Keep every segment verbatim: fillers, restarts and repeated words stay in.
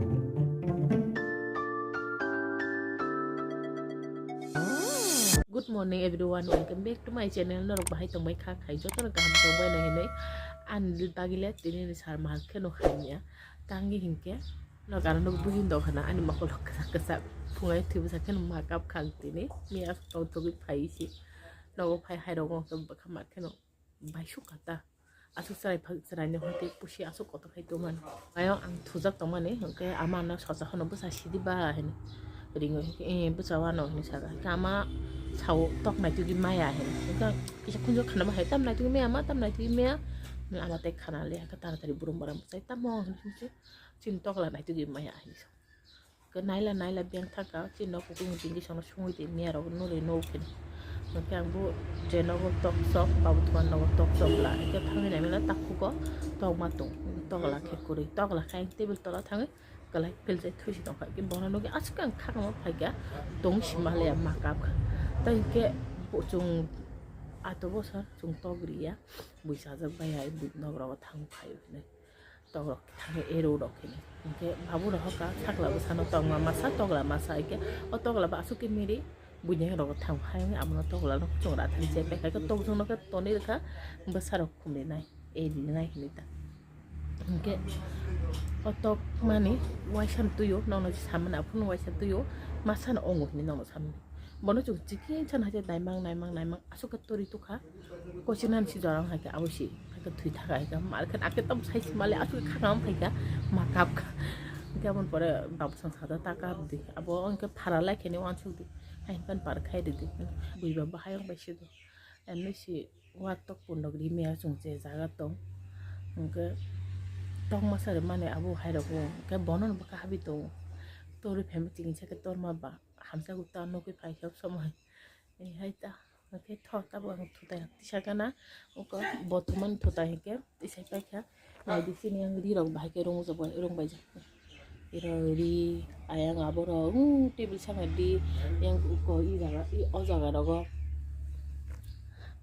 Good morning everyone, welcome back to my channel. Norok bahai tongbai kha khai, jotono kaham tongbai nai hinwi ani bagwi le tini ni sar mahal kheno hamya. Tangwi hinkhe norok ano nukgwi hin dokhana ani mokol rok kwchak kwchak phungai thwibusa kheno makeup khang tini. Miya tongthogwi phai si nogo phai hai rok wngkhe bwkha ma kheno bai sukha ta. Aswk chwrai phai, chwraini hwnkhe pusi aswk kotor khai tongmani. Ayang ang thujak tongmani, hwnkhe ama ano sosa hwnwi bwsa sidi ba hwnwi ringo, hwnkhe, "Eh, bwsa wano," hwnwi saka. Hwnkhe ama sao, "Tok naitugwi maya," hwnwi. Hwnkhe kisa khunju khanama hai, "Tam naitugwi maya ma, tam naitugwi maya?" Hwnwi ama tei khana le, hwnkhe taratari burum baram bwsai, "Tamo?" hwnwi songsi, "Chini tokla naitugwi maya," hwnwi sa. Khe naila naila beng thangkha, chini nok kutung tingki sono sungwi twi miya rok nuri nuk khe. Hwnkhe ang bo je nogo tok sok, babu thuma nogo tok sok la. Hwnkhe thangwi naimano takhugo tokma tong, tokla khe kwrwi. Tokla khe ang table tola thangwi kwlai philsai thuisi tongkha. Hwnkhe bono nukgwi aswk ang khakma phaikha, tong sima le ma kap kha. Tai hwnkhe bo chwng ato bosor chwng tok riya, bui sajak bai hai bui nok rogo thang phaio hinwi. Tok rok thangwi ero rok hinwi. Hwnkhe babu rok hoka sakla bwsano tokma masa tokla masa hwnkhe o tokla bo aswk khe miri buini rok thang hai abono tokla no chwng rathani chepekha khe tokjwng no khe tonwi rwkha bwsa rok khumrinai erinai hinwi ta. Hwnkhe o tok mani waisa twi o nono samani aphuru waisa twi o masa no ongo hinwi nono samani. Bono chwng chikisa no hai khe naimang naimang naimang aswk khe tori tukha. Kochina ni si jorang hai khe abo si hai khe thwi thaka hai khe mar khe akhe tam sai si mali aswk khe khakang phai kha ma kap kha. Hwnkhe aboni pore babu sang sakha ta kap di abo hwnkhe phara lai khe ni uansuk di hai hwnkhe par khai rw di bui ba bahai wng bai si do. Emni si uatok pundok ri mia chwng che jaga tong hwnkhe tong masa rw mani abo hai rok o hwnkhe bono no bwkha habi tongo tori phaima chini sa khe torma ba. Hamsa gupta nugwi phaikha somoi. Hai ta, hwnkhe tho, tabuk ang thutai tisa gana. Oko bo thumani thutai hwnkhe tisai paikha. Naidi chini ang ri rok bahai khe rung jagbai, rung bai jak. Iro ri, ayang abo rok, uh, table saka di, yang uko i jaga, i o jaga rogo.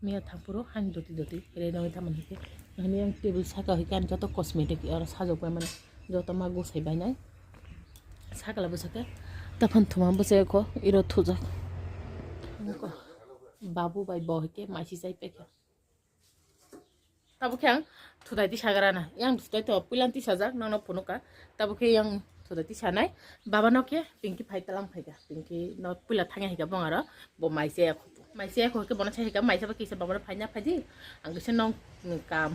Miya thangphuru hani doti doti, re nangwi tamo hwnkhe. Ani yang table saka hwnkhe ang joto cosmetic oro sajok bai mani. Joto ma gusai bainai. Sakla bwsakhe taphang thuma bwsai kho iro thujak. Babu bai bo hwnkhe maisi chai paikha. Tabuk khe ang thutai tisagrana. Yang thutai to puilan tisajak nono phunukha. Tabuk khe yang thutai tisanai. Baba no khe Pinky phai talang phaikha. Pinky no puila thangya hwnkhe bong aro bo maisi ya kho. Maisi ya kho khe bono sai hwnkhe maisa ba kisa baba no phaina phaidi. Ang kisa nong ni kam,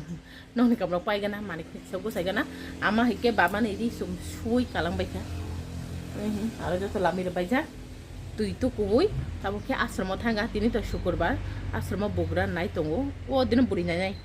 nongni kam rok pai gana, mani kisa gusai gana. Ama hwnkhe baba ni ri sum sui kalang bai kha. Mhm, aro joto lami rw bai ja. Twi tu kubui, tabuk khe ashram o thanga, tini to sukurbar, ashram o bugra nai tongo. O dino buri nai nai.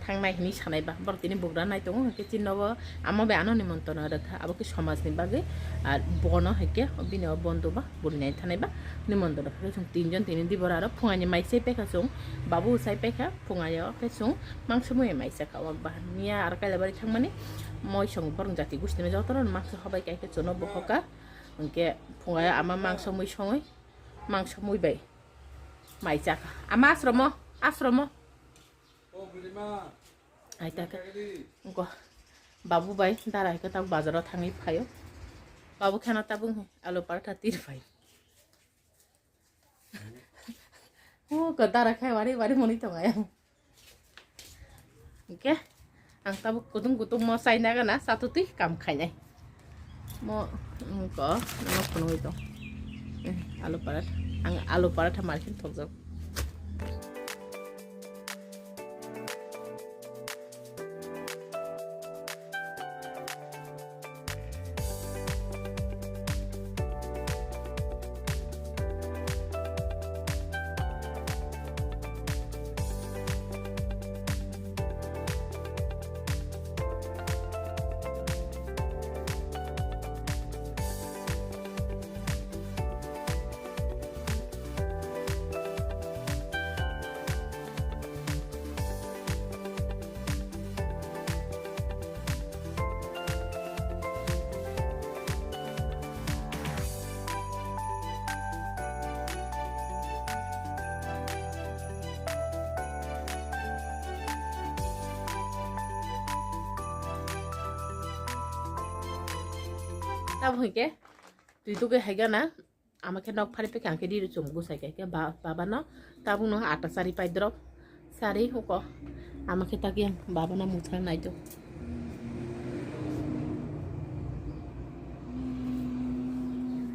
Thangnai hinwi sanai ba, borok tini bugra nai tongo, hwnkhe chini nogo ama bai ano nimontona rwkha, abo khe somaj ni bagwi, ar bono hwnkhe bini o bondo ba buri nai thanai ba nimontona rwkha, chwng tinjon tini di bora aro phungai ni mai chai paikha chwng, babu chai paikha. Phungayo khe chwng mangso mui mai chakha o bahan miya aro kailabari thangmani moisong borong jati gusti ni jotono mangso hobai kai khe chwngno bohoka. Hwnkhe phungayo ama mangso mui songwi mangso mui bai mai chakha ama asromo asromo. Ai ta khe. Go. Babu bai dara hai khe tak bazar o thangwi phaio. Babu kheno tabuk alu paratha tir phai. O ko dara khai wari wari moni tong ayang. Oke. Ang tabuk kutung kutung mo sai na gana satu twi kam khainai. Mo ko no phunui to. Eh, alu paratha. Ang alu paratha markin thokjak. Tabuk hwnkhe twi tugwi hai gana. Ama khe nok phari pekha, ang khe riri chum gusai khe, khe ba-, baba no tabuk no ata sari pai drop. Sari huko. Ama khe tak yang baba no muthang nai do.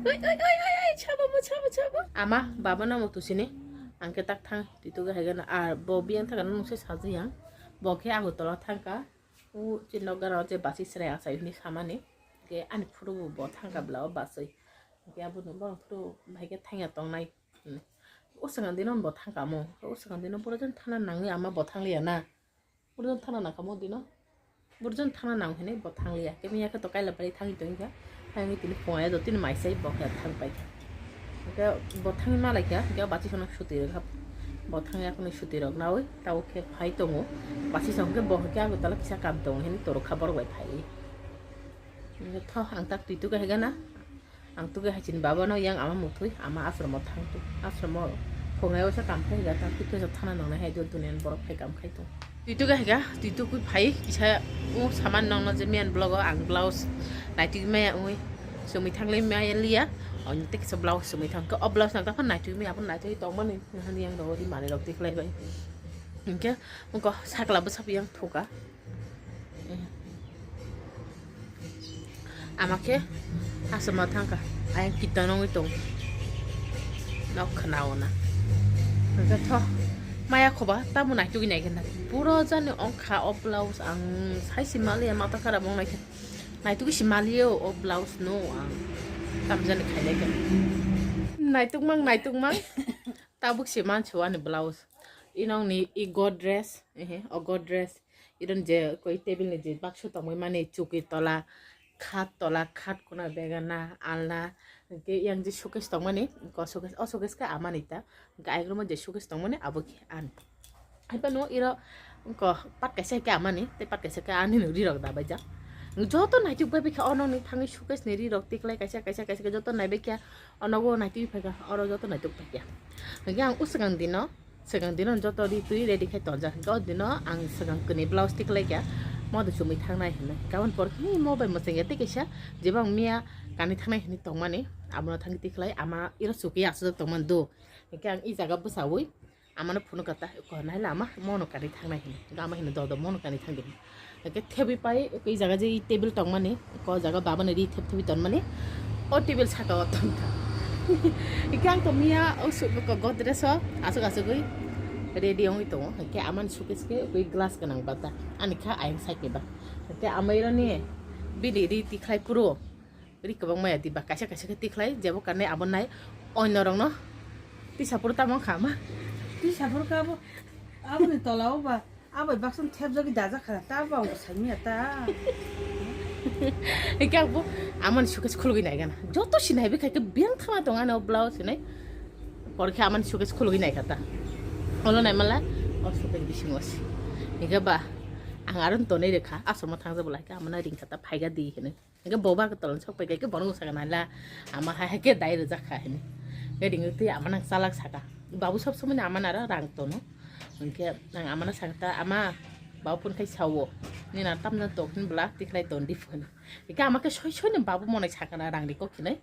Oi, oi, oi, oi, oi, chabo mo, chabo, chabo. Ama baba no mo tusini. Ang khe tak thang, twi tugwi hai gana. Ar bo biyang thang no nung se sajai yang. Bo khe Agartala thang ka. U chini nok gana je basi serai asai hwnwi samani. Khe ani phuru bo thang ka bla o baswi. Khe abo no bo phuru bai khe thang ya tong nai. Hmm. O swkang dino bo thang kamo. O swkang dino pura jon thana nangwi ama bo thang liya na. Pura jon thana nang kamo dino. Pura jon thana nang hwnwi bo thang liya. Khe miya khe to kaila bari thangwi tong kha. Thangwi tini phunga ya do tini mai sai bo khe thang pai kha. Khe bo thangwi ma lai kha. Khe basi sono suti rok hap. Bo thang ya kono suti rok nawi. Tao khe phai tongo. Basi song khe bo khe Agartala kisa kam tongo hwnwi toro kha borok bai phai. Tho ang tak twi tugwi hai gana. Ang tugwi hai chini baba no yang ama muthwi ama ashram o thang tu. Ashram o phungai o sa kam khai ga tak twi khe thana nang nai hai do duniya ni borok phai kam khai tu. Twi tugwi hai ga twi tugwi phai kisa o saman nang no je miyan vlog o ang blouse nai twi maya ungwi sumui thang le maya liya. Oni te kisa blouse sumui thang khe o blouse nang ta phan nai twi maya phan nai twi tong mani hani yang do ri mani rok tikhlai bai. Hingke ungko sakla bwsa yang thuka. Ama khe asama thangka, ayang kita nongwi tong. Nok khna ona. Hingke tho, maya khoba, tamo naitugwi naikhe na. Puro jani ongkha o blouse ang saisi maliya mata khara bong naikhe. Naitugwi si maliya o blouse no ang. Tam jani khailai khe. Naituk mang, naituk mang. Tabuk si mansi o ani blouse. Inong ni i Godrej, ehe, o Godrej. Iron je koi table ni je baksu tongwi mani chukri tola, khat tola, khat kuna begana, alna. Hingke yang je showcase tongmani, ko showcase, o showcase khe amani ta. Hingke ayang ruma je showcase tongmani abo khe ani. Haiphano iro ko pat kaisa khe amani, tei pat kaisa khe ani no rirok da baijak. Joto naituk bai bikha ono ni thangwi showcase ni rirok tiklai kaisa, kaisa, kaisa khe joto naibai khe. Onogo naitwi phaikha, oro joto naituk phaikha. Hingke ang o swkang dino, swkang dino joto ri twi ready khai tonjak. Hingke o dino ang swkang kwnwi blouse tiklaikha, modo chumui thangnai hinwi. Kabon por khe mo bai mwchangya tei kaisa, jeba ang miya kanwi thangnai hinwi tongmani, abono thangwi tiklai, ama iro chukwi aswk tongmani do. Hingke ang i jaga bwchaui, amano phunuk kata, ko nai lama, mono kanwi thangnai hinwi. Lama hinwi dodo, mono kanwi thangdi. Hingke thebwi pai, eko i jaga je i table tongmani, ko jaga babani ri thep thebwi tonmani, o table saka o tongkha. Hingke ang to miya, o su-, ko Godrej o, aswk aswkwi ready wngwi tongo. Hingke amani showcase khe eko i glass gwnang bata. Ani kha ayang side ni ba. Hingke amaironi bini ri tikhlai phuru. Ri kwbangma ya diba, kaisa kaisa khe tikhlai, jebo kanwi abo nai, oino rokno tisa phuru tamo wngkha ma. Tisa phuru khe abo, aboni tola o ba, abo baksa thepjagwi dajak kha, ta ba wngkha saimanya ta. Hingke ang bo amani showcase khulugwi naigana. Joto sinai bai khaikhe biyang thangna tong ani o blouse hinwi. Porkhe amani showcase khulugwi naikha ta. Olo naimala, o showcase bisingo se. Hingke ba, ang aro tonwi rwkha, aswkma thangjak bo laikha, amano ringkha ta, phaiga di hinwi. Hingke bo ba tolani sok pai khe bono sakha nai la, ama hai hai khe dai rwjak kha hinwi. Hingke ringwi twi ama nang chalak sakha. Babu sob somoi no ama naro rang tono. Hingke ang ama no sakha ta, "Ama, babu phone khai sao, nini na tamjani tok hin bwla tikhlai ton di phone." Hingke ama khe soi soi no babu monai sakha na rang ri kok hinwi.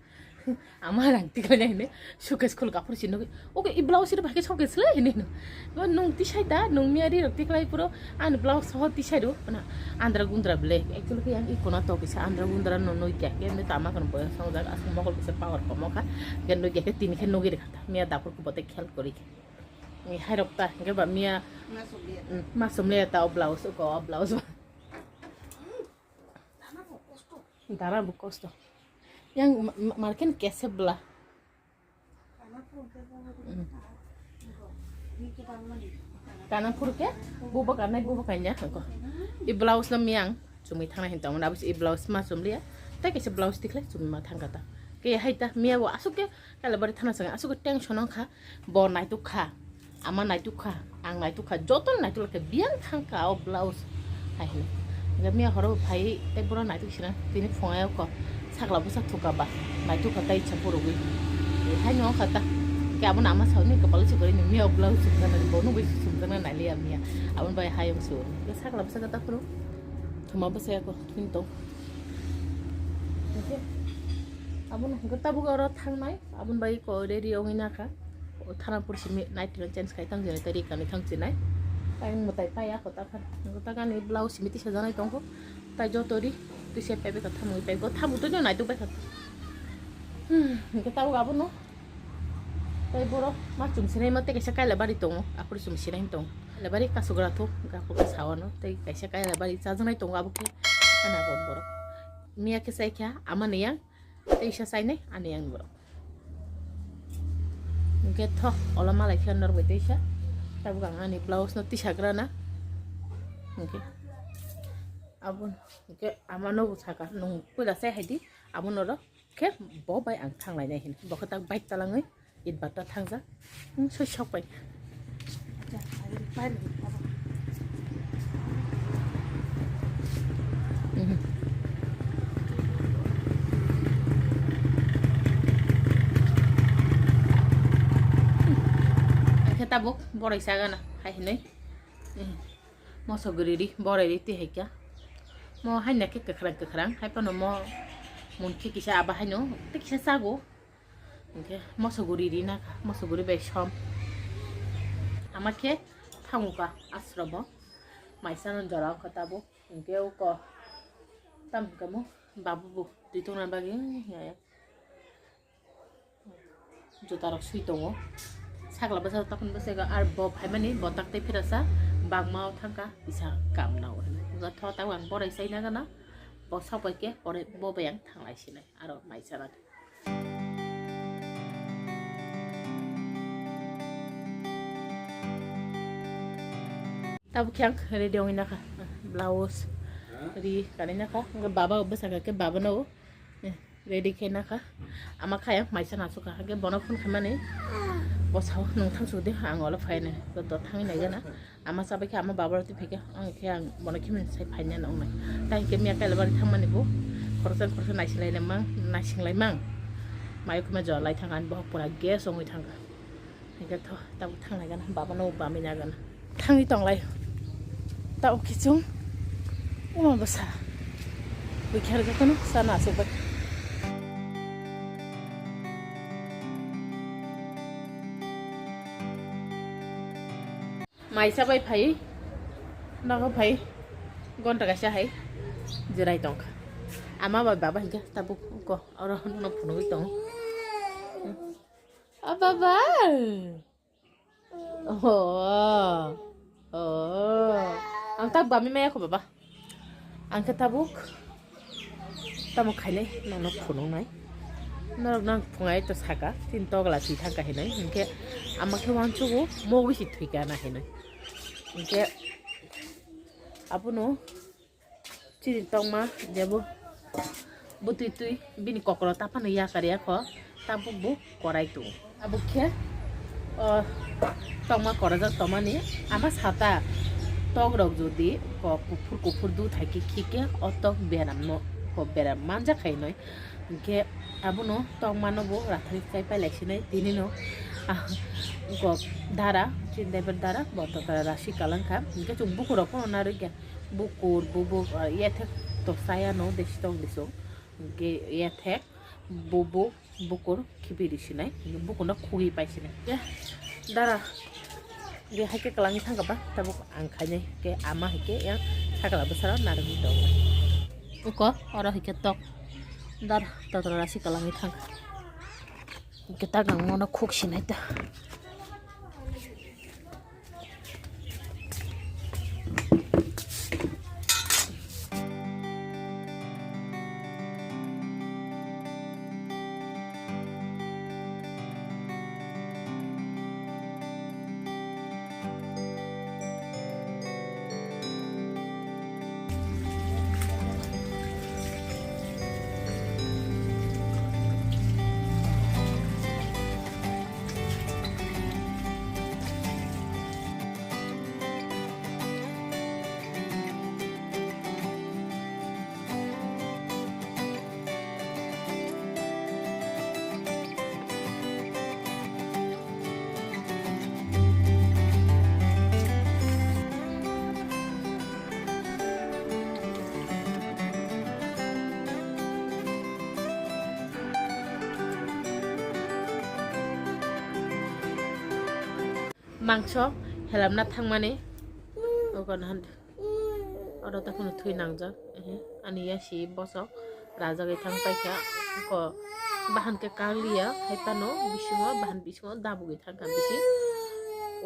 Ama rang tikhlai nai hinwi. Showcase khuluk aphuru si nugwi, "Oke, i blouse ri bahai khe showcase le," hinwi hino. "Bo nwng tisai da, nwng miya ri rok tikhlai phuru ani blouse soho tisai ro." Hwna, "Andra gundra ble, actually khe yang i kona to kisa andra gundra no nui kya, khe tama kono boyang song jak, aswk mokol kisa power komo kha, khe nui kya khe tini khe nugwi rwkha ta, miya daphuru khe bote khel kwrwi khe." Ni hai rok ta, hingke ba miya, mm, ma sumle ta o blouse, ko o blouse ba. Dana bo kosto. Yang ma-, ma-, marken kese bla. Mm. Kana phuru khe bubo kanai bubo kanya ko. I blouse no miyang chumui thangna hin tongmani abo i blouse ma chumliya. Tai kaisa blouse tikhlai chumui ma thangkha ta. Khe hai ta miya bo aswk khe kala bari thana sanga aswk khe tension wngkha. Bo naituk kha. Ama naituk kha, ang naituk kha, joto naituk kha, biyang thang kha o blouse. Hai hino. Hingke miya horo phai tei boro naituk sina, tini phungai o ko sakla bwsa thuka ba, naituk kha tei chapurugwi. Hai no kha ta, ke abo nama sa ni kapal se kori ni miya o blouse sumjana, bo nugwi sumjana nai liya miya. Abo bai hai ong su. Ke sakla bwsa kata phuru, thuma bwsa ya ko, tini to. Hingke, Aboni hwnkhe tabuk oro thangnai, aboni bagwi ko ready wngwi nakha. O thanapur simi night no change khai tang jani tei rikani thang chinai. Tai mwtai paiya kho takha. Hwnkhe takha ni blouse simi tisa janai tongkho. Tai joto ri tisa paibai kha thamwi pai go thamu twi no naituk bai kha. Hmm, hwnkhe tabuk abono. Tai borok ma chum sinai ma tei kaisa kaila bari tongo, aphuru chum sinai tongo. Kaila bari kasugra thuk, gaphuka sawano tei kaisa kaila bari chajaknai tongo abo khe. Ana bon borok. Miya khe chaikha ama ni yang. Teisa chainai ani yang borok. Hwnkhe tho, ola malai khe norok bai teisa. Tabuk ang ani blouse no tisagra na. Hwnkhe abon, hwnkhe ama no bo saka, "Nwng puila chai hai di, abo norok khe bo bai ang thang lai nai," hin. Bo khe tak bike talangwi. It bata thangjak. Hmm, soi sok pai. Mhm. Khe tabuk borai sagana hai hinui. Hmm. Moso guri ri borai ri twi hai kya. Mo haina khe kwkhwrang kwkhwrang hai phano mo mun khe kisa aba haino tei kisa chago. Hwnkhe moso guri ri nakha, moso guri bai som. Ama khe thango ka ashromo. Maisa no jora wngkha tabuk. Hwnkhe uko tam hwnkhe mo babu bo twi tongna bagwi, hmm, ya, ya. Juta rok swi tongo. Sakla bwsa tokon bwsa ar bo phaimani bo tak tei phirasa bagma o thangkha kisa kam nao hinwi. Tho tabuk ang borai sai nagana. Bo sok bai khe pore bo bai ang thanglai sinai. Aro maisa rok. Tabuk khe ang ready wngwi nakha. Blouse, ri kanwi nakha. Hwnkhe baba bwsakha khe baba no, eh, ready khe nakha. Ama khe ayang maisa nachukkha. Hwnkhe bono phone khaimani. Bo sao nwng thang sukdi, ang olo phainai. Bo to thangwi naigana. Ama chabai khe ama baba rok twi phaikhe, ang khe ang bono khimni sai phaina nongnai. Tai hwnkhe miya kaila bari thangmani bo khoroksa khoroksa naisinglai mang, naisinglai mang. Mayo khima jora lai thangkha, ani bohok pura gas wngwi thangkha. Hwnkhe tho, tabuk thanglai gana, baba no bamwi nagana. Thangwi tonglai. Tabuk kichung, uma bwsa. Bwkha rwgwi kheno sana aswk bai. Maisa bai phai, nogo phai, gonta kaisa hai jirai tongkha. Ama bai baba hinkhe tabuk ko oro no phunugwi tongo. O baba. Oh. Oh. Ang tak bami maya ko baba. Ang khe tabuk tamo khainai nono phunuknai. Norok nang phungai to saka, tin togla twi thangka hinwi. Hinkhe ama khe uansugo mogwi si thwika na hinwi. Hinkhe abono chini tongma jebo bwtwi twi bini kokro taphano yakar yakho. Tabuk bo korai tongo. Tabuk khe, o, tokma korajak tongmani ama sata tok rok jodi ko kuphur kuphur dut hai khe khikhe o tok beram no ko beram manjak hai noi. Hinkhe abono tokma no bo rathai chai pai lai sinai tini no, ah, ko dara chindai ber dara bo tokra rasi kalang kha. Hinkhe chwng buku rok phano narwkya bukur bubuk, ah, yethek to saya no desi tong diso. Hinkhe yethek bubuk bukur khibi ri sinai, bukurno khugwi pai sinai. Khe dara ri hai khe kwlangwi thangkha ba, tabuk ang khainai khe ama hai khe yang sakla bwsaro narwgwi tongo. Uko oro hai khe tok dara totra rasi kwlangwi thangkha. Hwnkhe tak ang mono khuk sinai ta. Mangso helamna thangmani. Ogo nahan. Oro ta kheno thwi nangjak. Ehe, ani yasi bosok rajagwi thang paikha. Ko bahan khe kaliya, hai phano bisingo, bahan bisingo dabugwi thangkha bisi.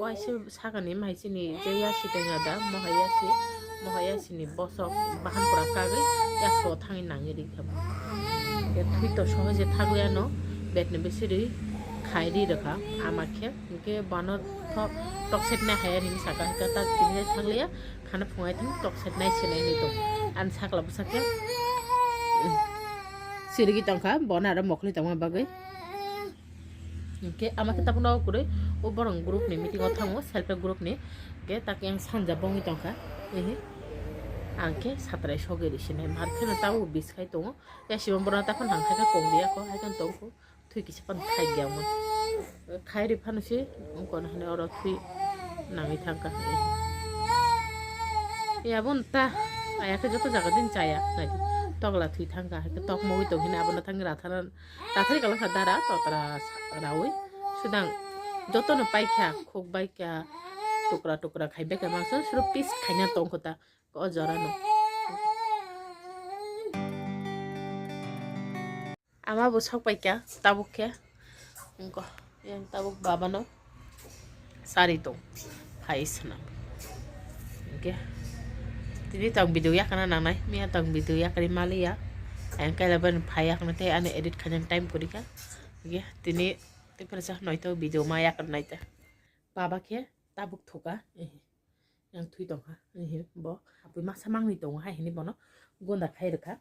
Waisa sakani mai chini je yasi tongya da, moha yasi, moha yasini bosok bahan pura kagwi yasko thangwi nangwi rikha. Khe thwi to sohoje thagwi ano betni bisiri khai ri rwkha ama khe. Hingke bono tok, tok setnai hai ani saka hingke ta tini thanglia khana phungai thang tok setnai senai ni tong. Ani sakla bwsakhe sirigi tongkha, bono aro mokoli tongma bagwi. Hingke ama khe tabukno kwrwi o borong group ni meeting o thango, self help group ni. Hingke tak yang sanja bongwi tongkha. Ehe. Ang khe satrai sogwi risinai. Mar kheno tabuk biskai tongo. Yasima borok takhon hang khe kong riya ko, hai kheno tongkho. Thwi kisa pan khai gya mo. Khai ri phano si, ongko na hane oro thwi nangwi thangkha. Ya bon ta, aya khe joto jaga din chaya, nai. Tokla thwi thangkha, hai khe tok mogwi tong hini abono thangwi rathara, rathari kala kha dara, totra rawi. Sudang joto no paikha, khuk baikha, tukra tukra khai baikha, mangsa suru piece khaina tongkho ta, o jora no. Ama bo sok paikha tabuk khe. Wngkha, yang tabuk babano sari tong. Phai swnam. Hingke tini tong video yakana nangnai. Miya tong video yakari maliya. Ayang kaila bani phai yakana tei ani edit khainani time kwrwikha. Hingke tini tei phano sa noito video ma yakar naita. Baba khe tabuk thuka. Yang thwi tongkha, ehe, bo hapwi masa mangni tongo, hai hini bono gunda khai rwkha.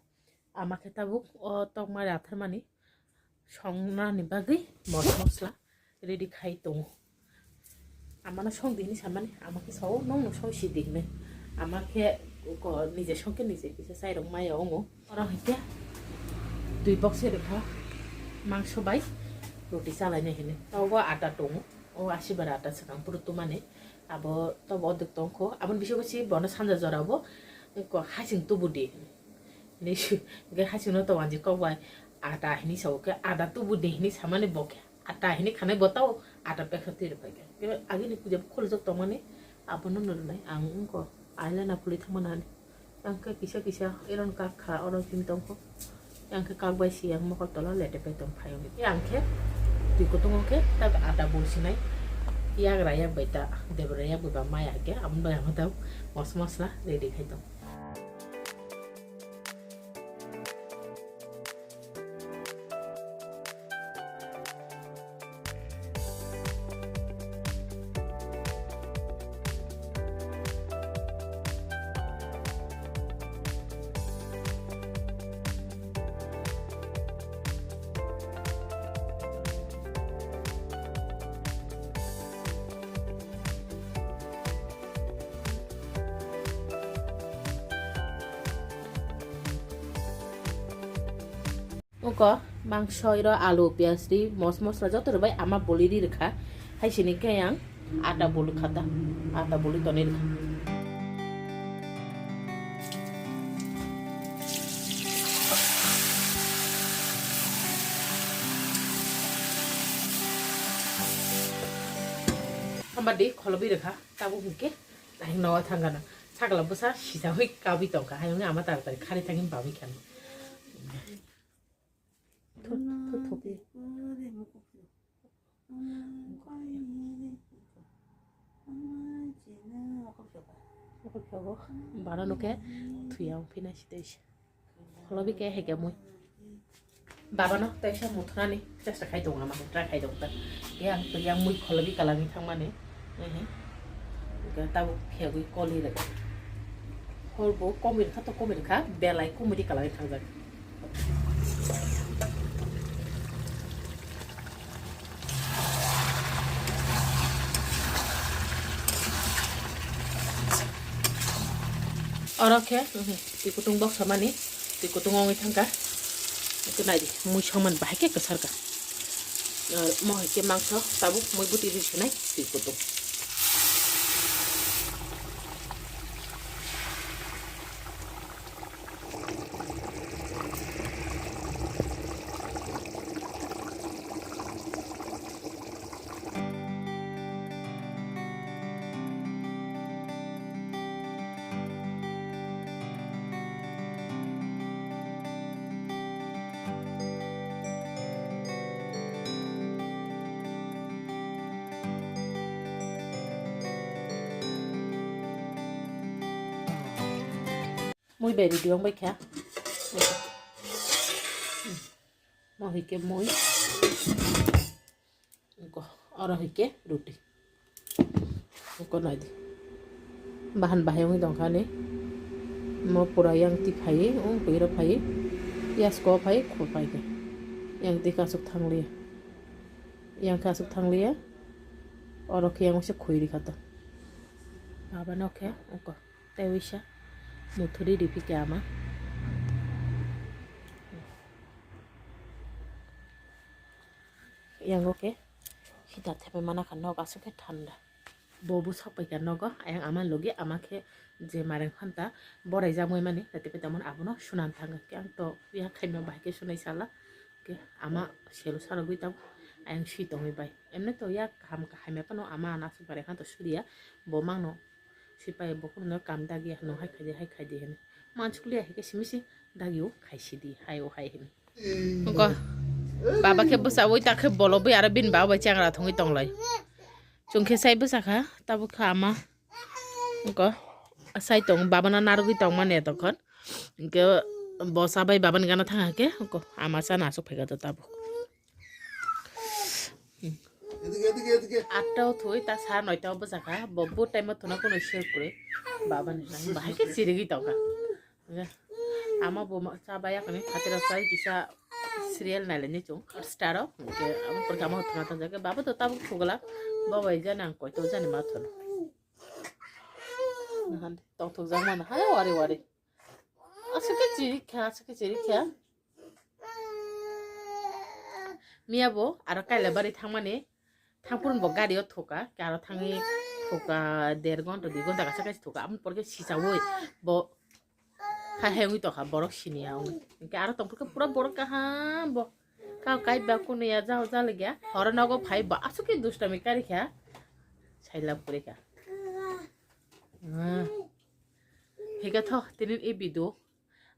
Ama khe tabuk o tokma ratharmani songnani bagwi mos mosla ready khai tongo. Amano song di hini samani, ama khe sao, "Nongno song si di," hinwi. Ama khe ko-, nije song khe nije kisa chairok maya wngo. Oro hai khe twi box se rwkha mangso bai roti chalaina hinwi. Tabuk o ata tongo, o asibar ata swkang phuru tumani. Abo tobo oduk tongkho. Aboni bisingo si bono sanja jora bo ko hasing tubu di. Ni su-, hingke hasing no to wanji kok bai ata hini sa khe ata tubu di hini samani bo khe ata hini khanai bo tao ata pekha twi rwphai khe. Khe agini puja bo khulujak tongmani abono no rwnai ang wngkha eyeliner phulwi thangmani. Yang khe kisa kisa iron kak kha oro simi tongkho. Yang khe kak bai si yang mokol tola lete pai tong phaio. Yang khe twi kutung khe tak ada bul sinai. Yagra yak bai ta debra yak bai ba maya khe aboni bai ang ta mos mosla ready khai tong. Uko mangso iro alu, piyaj ri, mos mosla joto rwbai ama boli ri rwkha. Hai sini khe yang ata boli khata, ata boli tonwi rwkha. Hamba di kholobi rwkha, tabuk hwnkhe. Ayang nogo thangkha na. Sakla bwsa sijawi kabwi tongkha. Ayang ama taratari khari thangwi babwi kha. Thut, thut, thut. Bara no khe thuya ong phina si tei se. Kholobi khe hai khe mui. Babano teisa muthunani chesta khai tongo, ama khe try khai tongo ta. Yang, yang mui kholobi kalangwi thangmani. Ehe. Hingkhe tabuk phiyagwi koli rwkha. Hor bo komui rwkha to komui rwkha, belai komui ri kalangwi thangjak. Oro khe, mhm, twi kutung boksa mani, twi kutung wngwi thangkha. Ito naidi, mui songmani bahai khe kwsarkha. Ar mo hai khe mangso tabuk mui bwtwi ri sinai twi kutung. Mui bai ready wng bai kha. Mo hai khe mui. Ko, oro hai khe ruti. Ko nai di. Bahan bahai wngwi tong kha ni. Mo pura yang ti phai, ung pui ro phai. Yas ko phai, kho phai khe. Yang ti kasuk thang liya. Yang kasuk thang liya. Oro khe yang se khui ri kha to. Baba no khe, ko. Tei wisa muthuri riphi khe ama. Yango khe heater thepai mana kha, nok aswk khe thanda. Bo bwsak pai kha nogo, ayang ama logi ama khe je mareng phanta borai jak mai mani, tei tei tamoni abono sunan thang khe ang to ya khaima bahai khe sunai sala khe ama selo sarogwi tang ayang si tongwi bai. Emne to ya kaham kaham ya phano ama ano aswk bareng kha to suriya bo mangno. Sipai bo kuno kam dagi ya, no hai khai di, hai khai di hini. Manchukli ya, hai khe simi si dagi o khai si di, hai o hai hini. Ko baba khe bwsa oi ta khe bolo bai aro bin baba bai changra thongwi tonglai. Chung khe sai bwsa kha, tabuk kha ama. Ko sai tong baba na narwgwi tong mani tongkhon. Hwnkhe bo sa bai baba ni gana thang khe, ko ama sa na aswk phai kha to tabuk. Atta o thwi ta sa noita o bwsa kha, bo bo time o thuna kuno sir kwrwi. Baba ni nang bahai khe chirigwi tong kha. Ama bo ma cha baya kani khatira sai kisa serial nai le ni chung Hotstar o. Hwnkhe amo por khe amo thuna tong jak. Baba to tabuk thugla. Baba ija nang koi to jani ma thun. Nahan tong thuk jak mana hai wari wari. Aswk khe chiri kha, aswk khe chiri kha. Miya bo aro Kailabari thangmani, thangphuru bo gari o thoka, aro thangwi thoka, der gonta, dui gonta kaisa kaisa thoka, aboni pore khe sichaui bo hai hai wngwi tongkha, borok siniya wngwi. Hinkhe aro tongphuru khe pura borok kaham bo, kau kaiba kunu ya, jao jaligya, horo nogo phai bo aswk khe dustami karikha, sailab kwrwikha. Ah. Hinkhe tho, tini e video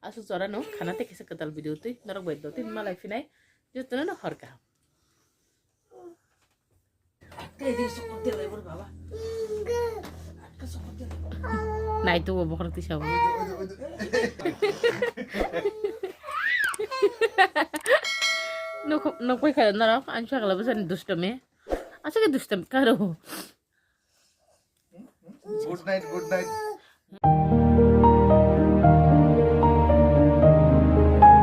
aswk jora no khana tei kisa kwtal video twi norok bai do tini malai phinai jotono no hor kaham. Nai tu bo bokhorok tisa bo. Nuk nuk pai khala norok ang sakla bwsani dustami. Aswk khe dustami karo. Good night, good night.